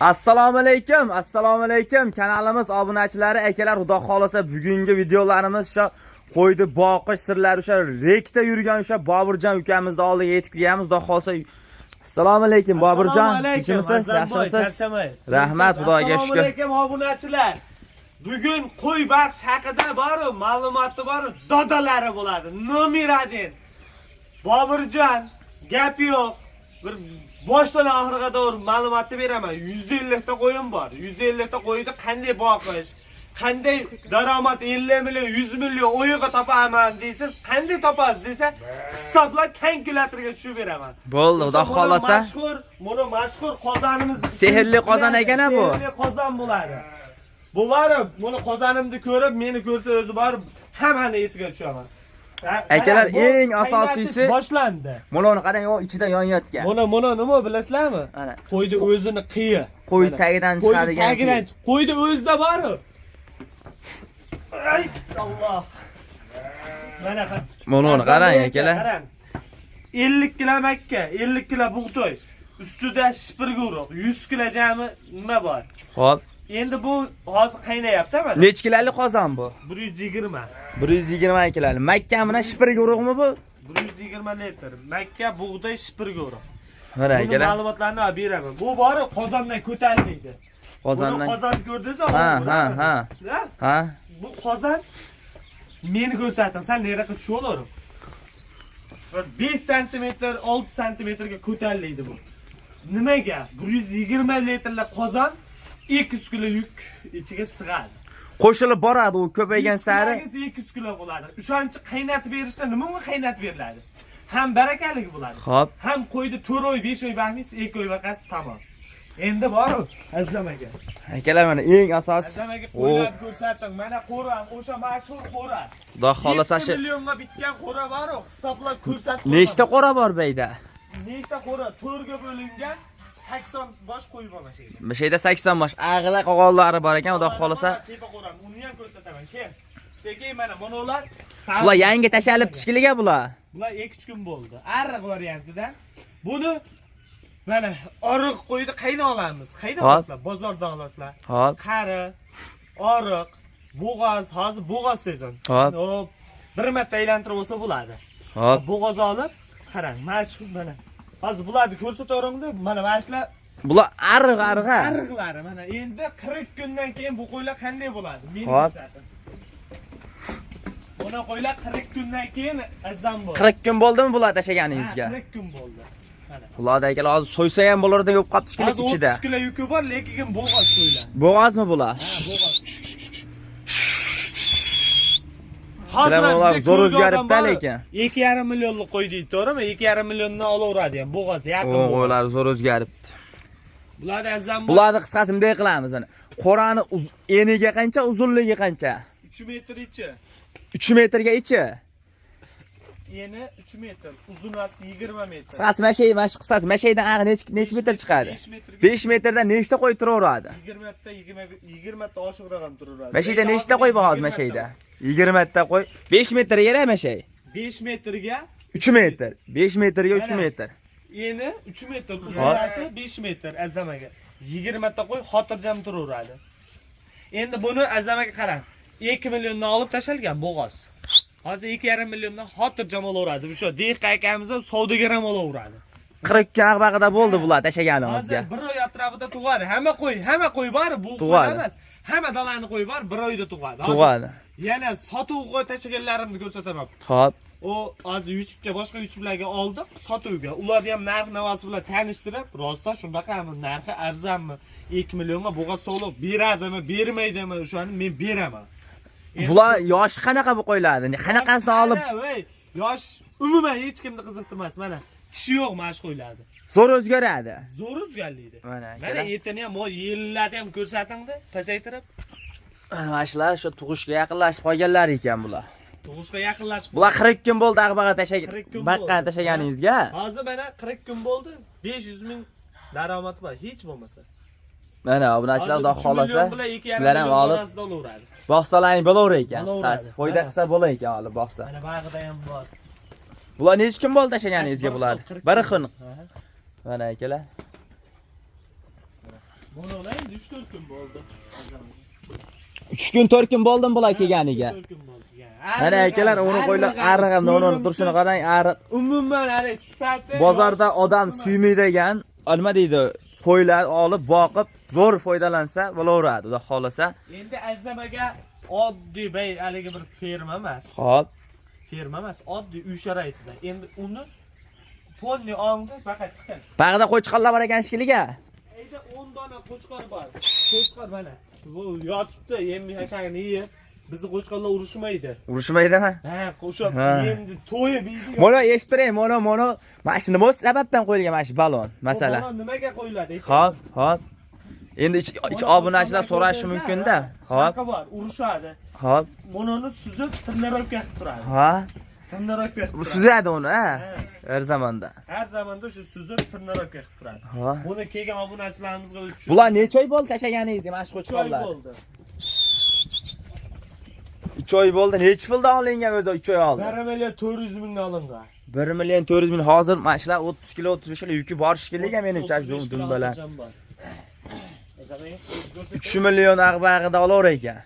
Assalomu alaykum, assalomu alaykum. Kanalimiz obunachilari, akalar, xudo xolasa bugungi videolarimiz o'sha qo'yni boqish sirlari, o'sha rekda yurgan o'sha Boburjon ukamizni oldiga yetib kelganmiz. Xudo xolasa. Assalomu alaykum, Boburjon. Tinchmisiz? Yaxshimisiz? Rahmat, Xudoga Assalomu shukr. alaykum, obunachilar. Bugun qo'y baqish haqida boru ma'lumoti boru dodalari bo'ladi. Номер 1. Boburjon, gap yo'q. Bir boshdan oxiriga to'g'ri ma'lumotni beraman. 150 ta qo'yim bor. 150 ta qo'yni qanday boqish, qanday daromad 50 million, 100 million o'yiga topaman deysiz, qanday topasiz desa, hisoblab kalkulyatorga tushib beraman. Bo'ldi, xudo O'sha buni xolasa. Mashhur, buni mashhur qozonimiz. Sehrli qozon ekan-a bu? Sehrli qozon bo'ladi. Bu borib, buni qozonimni ko'rib, meni ko'rsa o'zi borib hammani esiga tushaman. Akalar, Bu eng asosiysi- qaynatish boshlandi. Mana uni qarang, u ichida yonayotgan. Buni nima bilasizlarmi? Ana. Qo'yni o'zini qiyi. Qo'y Mana. tagidan Qo'yni chiqadigan tagidan qo'yni o'zida bor-u. Ay, Alloh. Mana Mana uni qarang, akalar. Qarang. 50 kilo makka, 50 kilo bug'doy, ustida shipirga urug', 100 kilo jami nima bor. Xo'p. Endi bu hozir qaynayapti mana. Necha kilolik qozon bu? 120. 120 kilolik. Makka bilan shipirga urug'mi bu? 120 litr makka, bug'doy, shipirga urug'. Mana Buni akalar. ma'lumotlarni olib beraman. Bu bori qozondan ko'tarilmaydi. Qozondan. Buni qozon ko'rdingiz? Ha, ha, ha. Ha? Ha? Bu qozon meni ko'rsating, san neraqa tushib olaver. Bir 5 santimetr, 6 santimetrga ko'tariladi bu. Nimaga? 120 litrlik qozon 200 kilo yuk ichiga sig'adi. Qo'shilib boradi u ko'paygan sari. 200 kilo bo'ladi. O'shancha qaynatib berishda nima unga qaynatib beriladi? Ham barakalik bo'ladi. Xo'p. Ham qo'yni 4 oy, 5 oy boqmaysiz, 2 oy boqasiz, tamom. Endi boru Azam aka. Akalar, mana eng asos. Azam aka, qo'ylarni ko'rsating. Mana qo'ram, o'sha mashhur qo'ra. Xudo xolasa 7 shu millionga bitgan qo'ra bor-u, hisoblab ko'rsatib. Nechta qo'ra bor bu yerda? Nechta qo'ra? 4 ga bo'lingan 80 bosh qo'y bor mana shu yerda. Bu yerda 80 bosh. Ag'ida qo'g'onlari bor ekan, xudo xolasa. Tepa qo'ram, uni ham ko'rsataman. Kel. Sekin mana bular. Bular yangi tashalib tishkiliga bular. Bular 2-3 kun bo'ldi. Ariq variantidan. Buni mana oriq qo'yni qaydan olamiz? Qaydan olasizlar? Bozordan olasizlar. Xo'p. Qari, oriq, bo'g'oz, hozir bo'g'oz sezon. Hop. Hop. Bir marta aylantirib olsa bo'ladi. Xo'p. Bo'g'oz olib, qarang, mana shu mana. Hozir bularni ko'rsataveringda, mana shular Bular ariq ariq ha. ariqlari mana. Endi 40 kundan keyin bu qo'ylar qanday bo'ladi? Men Hop. ko'rsating. Buni qo'ylar 40 kundan keyin azzam bo'ladi. 40 kun bo'ldimi bular Ha, tashaganingizga? 40 kun bo'ldi. Mana. Bularda akalar hozir so'ysa ham bo'lardi, yo'q qolib tishkilik Hozir ichida. 30 kilo yuki bor, lekin bo'g'oz qo'ylar. Bo'g'ozmi bular? Ha, bo'g'oz. Hozir Bilaman, ham ular bitta zo'r ko'rgan o'zgaribdi odam bor. lekin. 2,5 millionlik qo'y deydi, to'g'rimi? 2,5 milliondan olaveradi ham, bo'g'oz yaqin. O, Bo'g'oz. ular zo'r o'zgaribdi. Bularda azzam bor. Bularni qisqasi bunday qilamiz mana. Qo'rani eniga qancha, uzunligi qancha? 3 metr ichi. 3 metrga ichi. Eni 3 metr, uzunasi 20 metr. Qisqasi mana shu, mana shu qisqasi mana shu yerdan ag'i necha metr chiqadi? 5 metrga. 5 metrdan nechta qo'y turaveradi? 20 ta, 20 ta oshiqroq ham turaveradi. Mana shu yerda nechta qo'y bor hozir mana shu yerda? 20 ta qo'y. 5 metr yer mana shu. 5 metrga 3 metr. 5 metrga 3 Mana. metr. Eni 3 metr, uzunasi 5 metr Azam aka. 20 ta qo'y xotirjam turaveradi. Endi buni Azam aka qarang. 2 milliondan olib tashalgan bo'g'oz. Hozir 2,5 milliondan xotirjam olaveradi. O'sha dehqon akamiz ham savdogar ham olaveradi. 40 kun ag'bag'ida bo'ldi bular tashaganimizga. Hozir bir oy atrofida tug'adi. Hamma qo'y, hamma qo'y bor, bu qo'y Tug'adi. emas. Hamma dalani qo'y bor, bir oyda tug'adi. Hozir Tug'adi. Yana sotuvga tashlaganlarimni ko'rsataman. Xo'p. U hozir YouTube'ga, boshqa YouTube'larga oldik sotuvga. Ularni ham narx navosi bilan tanishtirib, rostdan shunaqami, narxi arzonmi? 2 millionga bo'g'oz sovliq beradimi, bermaydimi? O'shani men beraman. Endi Bular yoshi qanaqa bu qo'ylarni? Qanaqasini olib Mana, voy, yosh umuman hech kimni qiziqtirmas. Mana tishi yo'q mana shu qo'ylarni. Zo'r o'zgaradi. Zo'r o'zgarlaydi. Mana Mana akalar. etini ham, mo yellarni ham ko'rsatingda, pasaytirib. Mana shular shu tug'ishga yaqinlashib qolganlar ekan bular. Tug'ishga yaqinlashib. Bular 40 kun bo'ldi ag'bag'a tashagan. 40 kun Baqqa bo'ldi. tashaganingizga. Hozir mana 40 kun bo'ldi, 500 ming daromadi bor, hech bo'lmasa. Mana obunachilar Hozir xudo 3 xolasa million bilan 2,5 sizlar ham million olib orasida olaveradi. boqsalaring bo'laver ekan. Bo'laveradi. Qisqasi foyda Mana. qilsa bo'lar ekan olib boqsa. Mana bag'ida ham bor. Bular necha kun bo'ldi tashaganingizga Bir bular? xil, 40 Bir kun. kun. Aha. Mana akalar. Buni endi 3-4 kun bo'ldi. 3 kun 4 kun bo'ldimi bular kelganiga? 4 kun bo'ldi. Mana akalar, uni qo'ylar ariq hamda uni turishini qarang, ariq. Umuman hali sifati Bozorda odam suymaydigan, nima deydi, qo'ylar olib boqib, zo'r foydalansa bo'laveradi, xudo xolasa. Endi Azam aka oddiy bay haligi bir ferma emas. Xo'p, Ferma emas, oddiy uy sharoitida. Endi uni polni ongda faqat chiqadi. Bag'da qo'chqorlar bor ekan shekilli. Eyda 10 dona qo'chqor bor. Qo'chqor mana. Bu yotibdi, yem hashagini yeb. Bizni qo'chqorlar urushmaydi. Urushmaydimi? Ha, qo'sha Ha. yemni to'yib yeydi. Mana eshitib turing, mana mana shu nima sababdan qo'yilgan mana shu balon, masalan. Bu balon nimaga qo'yiladi? Xo'p, xo'p. Endi ich obunachilar so'rashi mumkin-da. Xo'p, Shunaqa bor, urushadi. xo'p. Bunini suzib trenirovka qilib turadi. Ha? Trenirovka qilib Bu turadi. suzadi uni, ha? Ha. Har zamonda. Har zamonda shu suzib trenirovka qilib turadi. Ha. Buni kelgan obunachilarimizga o'zi tushuntirib Bular necha oy bo'ldi tashlaganingizga mana shu uch oy qo'chqorlar? bo'ldi. 3 oy bo'ldi. Necha puldan olingan o'zi 3 oy oldi? 1 million 400 mingdan olingan. 1 million 400 ming hozir mana shular 30 kilo 35 kilo yuki bor shekilli menimcha shu dumbalar. 3 million ag'bag'ida olaver ekan.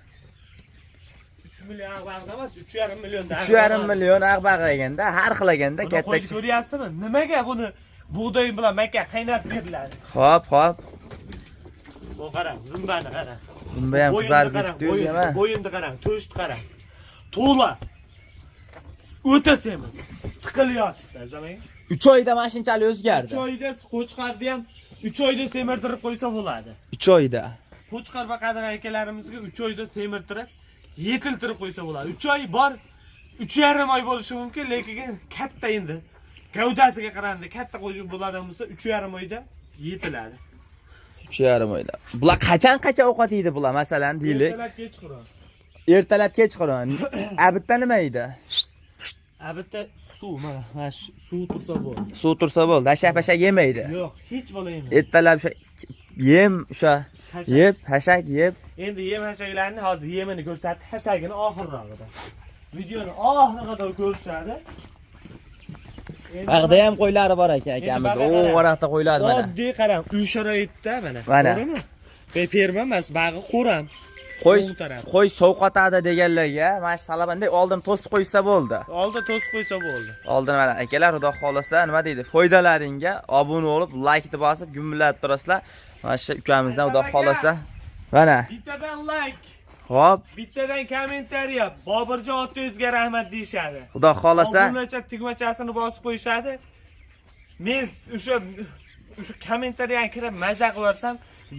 3 million ag'bag'da emas, 3,5 millionda. 3,5 million ag'bag'i ekanda, har xil ekanda Buni katta. qo'yib ko'ryapsizmi? Nimaga buni bug'doy bilan makka qaynatib beriladi? Xo'p, xo'p. Bu qarang, dumbani qarang. Bunda ham Bo'yinni qizarib qarang, ketdi o'zi ham. Ha. Bo'yinni qarang, to'shni qarang. To'la. O'ta semiz. Tiqilyapti, zamin. 3 oyda mana shunchalik o'zgardi. 3 oyda qo'chqarni ham 3 oyda semirtirib qo'ysa bo'ladi. 3 oyda. Qo'chqor boqadigan akalarimizga 3 oyda semirtirib, yetiltirib qo'ysa bo'ladi. 3 oy bor, 3,5 oy bo'lishi mumkin, lekin katta endi gavdasiga qaraganda katta qo'y bo'ladigan bo'lsa 3,5 oyda yetiladi. 3,5 oyda. Bular qachon ovqat yeydi bular masalan deylik. Ertalab kechqurun. Ertalab kechqurun. Abitda nima yeydi? Albatta suv mana, mana shu suv tursa bo'ldi. Suv tursa bo'ldi. Hashak-pashak yemaydi. Yo'q, hech bola yemaydi. Ertalab o'sha yem o'sha Hashak. yeb, hashak yeb. Endi yem hashaklarni hozir yemini ko'rsatdi, hashagini oxirrog'ida. Videoni oxiriga qadar ko'rishadi. Endi Bag'da ham qo'ylari bor ekan akamiz. Endi O, bag'da qarang. varaqda qo'ylar mana. Oddiy qarang, uy sharoitida mana. Mana. To'g'rimi? Be ferma emas, bag'i qo'ram. Qo'y O'ng taraf. qo'y sovqotadi deganlarga mana shu salabanday oldin to'sib qo'ysa bo'ldi. Oldi to'sib qo'ysa bo'ldi. Oldin mana akalar xudo xolasa nima deydi? Foydalaringga obuna bo'lib, laykni bosib, gumillatib turasizlar. Mana shu ukamizdan xudo xolasa. Mana. Bittadan like, Hop, bittadan kommentariya, Boburjon otangizga rahmat deyishadi. xudo xolasa. Obunacha tugmachasini bosib qo'yishadi. Men o'sha kommentariyaga kirib maza qilib yuborsam,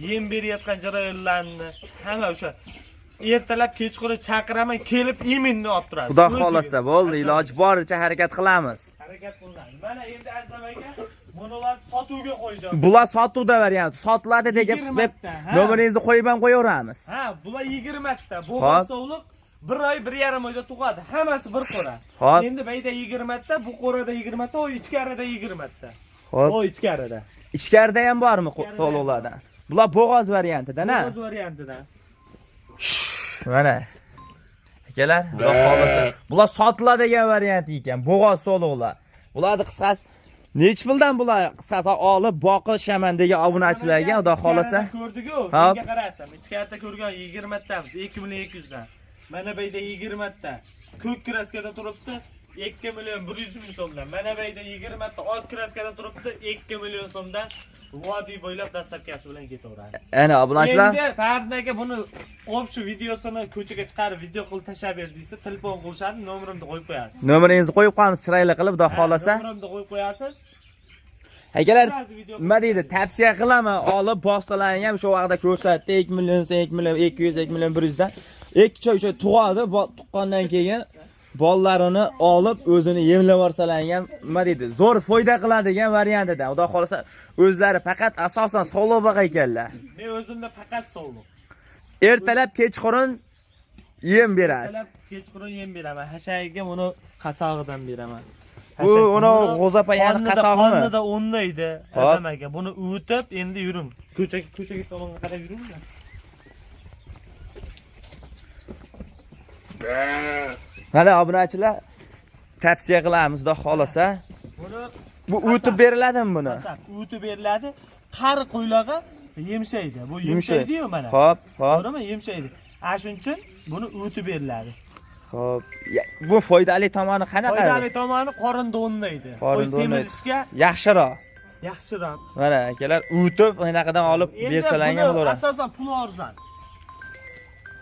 yem berayotgan jarayonlarni hamma o'sha ertalab kechqurun chaqiraman, kelib iminni olib turadi. Xudo O'ziga. xolasa bo'ldi, iloji boricha harakat qilamiz. Harakat qilinadi. Mana endi Azam aka bular sotuvga qo'ydim. Bular sotuvda variant, sotiladi degan 20 ta, ha. nomeringizni qo'yib ham qo'yaveramiz. Ha, bular 20 ta. Bu Hop. sovliq 1 oy, 1,5 oyda tug'adi. Hammasi bir qo'ra. Hop. Endi bayda 20 ta, bu qo'rada 20 ta, o ichkarida 20 ta. Hop. O ichkarida. Ichkarida ham bormi Ichkarida ham so'lovlardan? Bular bo'g'oz variantidan, ha? O'z variantidan. Mana. Akalar, xudo xolasa. Bular sotiladigan variant ekan, bo'g'oz so'lovlar. Bularni qisqasi nechi puldan bular qisqasi olib boqishaman degan obunachilarga xudo xolasa. Ichkarida ko'rdik-ku, Hop. bunga qaratdim. Ichkarida ko'rgan 20 tamiz, 2 million 200 dan. Mana bu yerda 20 ta. Ko'k kraskada turibdi 2 million 100 ming so'mdan. Mana bu yerda 20 ta oq kraskada turibdi 2 million so'mdan. Vodiy bo'ylab dastlabkasi bilan ketaveradi. Ana obunachilar, Endi Fardin aka buni общий videosini ko'chaga chiqarib video qilib tashlab ber desa, telefon qilishadi, nomerimni qo'yib qo'yasiz. nomeringizni qo'yib qo'yamiz chiroyli qilib, xudo xolasa. Nomerimni qo'yib qo'yasiz. Akalar, Sразу video nima deydi, tavsiya qilaman, olib boqsalaring ham shu vaqtda ko'rsatdi 2 million, 2 million 200, 2 million 100 dan 2 oy 3 oy tug'adi, tuqqandan keyin bolalarini olib o'zini yemlab yuborsalaring ham nima deydi, zo'r foyda qiladigan variantidan. Xudo xolasa o'zlari faqat asosan sog'liq boq ekanlar. Men o'zimda faqat sovliq. Ertalab kechqurun yem berasiz. Ertalab kechqurun yem beraman. Hashagiga buni qasog'idan beraman. Bu uni g'o'zapoyani qasog'imi? Qornida o'nlaydi. Hop. Azam aka buni uvitib endi yuring. Ko'chaga tomonga qarab yuring. Mana obunachilar tavsiya qilamiz, xudo xolasa. Buni Bu o'tib beriladimi buni? qasab uvitib beriladi. Qari qo'ylarga Yemshaydi. Bu Yumshaydi. yemshaydi-yu mana. Xo'p, xo'p. To'g'rimi? Yemshaydi. Ana shuning uchun buni o'tib beriladi. Xo'p. Bu foydali tomoni qanaqa? Foydali tomoni qorinda o'ynaydi. Qo'y Qorinda o'ynaydi. semirishga Yaxshiroq. yaxshiroq. Mana akalar, o'tib anaqadan olib Endi bersalang ham buni bo'laveradi. asosan puli arzon.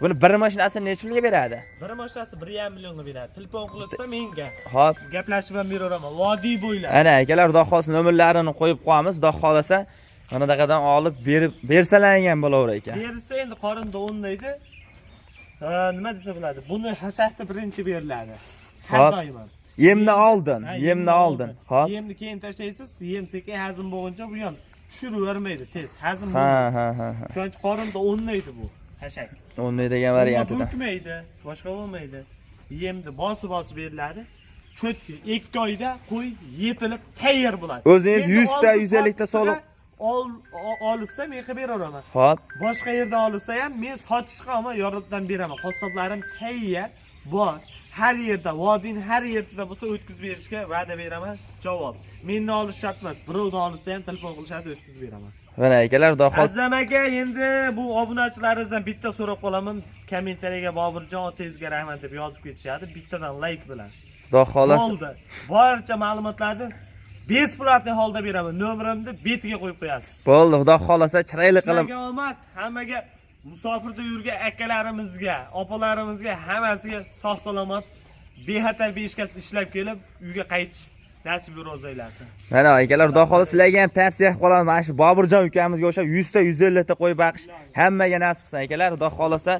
Buni bir mashinasini necha pulga beradi? Bir mashinasi 1,5 millionga beradi. Telefon qilsa menga. Xo'p. Gaplashib ham beraveraman. Vodiy bo'ylab. Ana akalar, xudo xohlasa nomerlarini qo'yib qo'yamiz. Xudo xohlasa mana bunaqadan olib berib bersalang ham bo'laverar ekan. Bersa endi qorinda o'ynaydi. Ha, nima desa bo'ladi? Buni hashakni birinchi beriladi. Har Xo'p. doim ham. Yemni oldin, Ha, yemni oldin. Xo'p. Yemni keyin tashlaysiz, yem sekin hazm bo'lguncha bu ham tushiravermaydi tez. Hazm Ha, bo'lmaydi. ha, ha, ha. Shuning uchun qorinda o'ynaydi bu hashak. O'nday degan Bunga variantida. bukmaydi, boshqa bo'lmaydi. Yemni bosib-bosib beriladi. Cho'tki 2 oyda qo'y yetilib tayyor bo'ladi. O'zingiz Endi 100 ta, oldi 150 ta sotishga solib- Olsa men qilib beraveraman. Xo'p. Boshqa yerda olsa ham men sotishga ammo yordam beraman. Qassoblarim tayyor bor. Har yerda, vodiyning har yerida bo'lsa o'tkazib berishga va'da beraman. Javob. Mendan olish shart emas. Birovdan olsa ham telefon qilishadi, o'tkazib beraman. Mana akalar, xudo xohlasa Azam aka, endi bu obunachilaringizdan bitta so'rab qolaman. Kommentariyaga Boburjon otangizga rahmat deb yozib ketishadi, bittadan like bilan. Xudo xohlasa Bo'ldi. Barcha ma'lumotlarni bесплатный holda beraman. Nomerimni betiga qo'yib qo'yasiz. Bo'ldi, xudo xohlasa chiroyli qilib. Sizlarga omad, hammaga musofirda yurgan akalarimizga, opalarimizga hammasiga sog' salomat, bexatar beshikasiz ishlab kelib uyga qaytish nasib ro'z aylasin. Mana akalar, xudo xohlasa sizlarga ham tavsiya qilib qolaman. Mana shu Boburjon ukamizga o'xshab 100 ta, 150 ta qo'yib baqish hammaga nasib qilsin akalar. Xudo xohlasa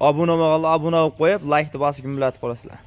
obuna bo'lganlar obuna bo'lib qo'yib, laykni bosib gumlatib qo'yasizlar.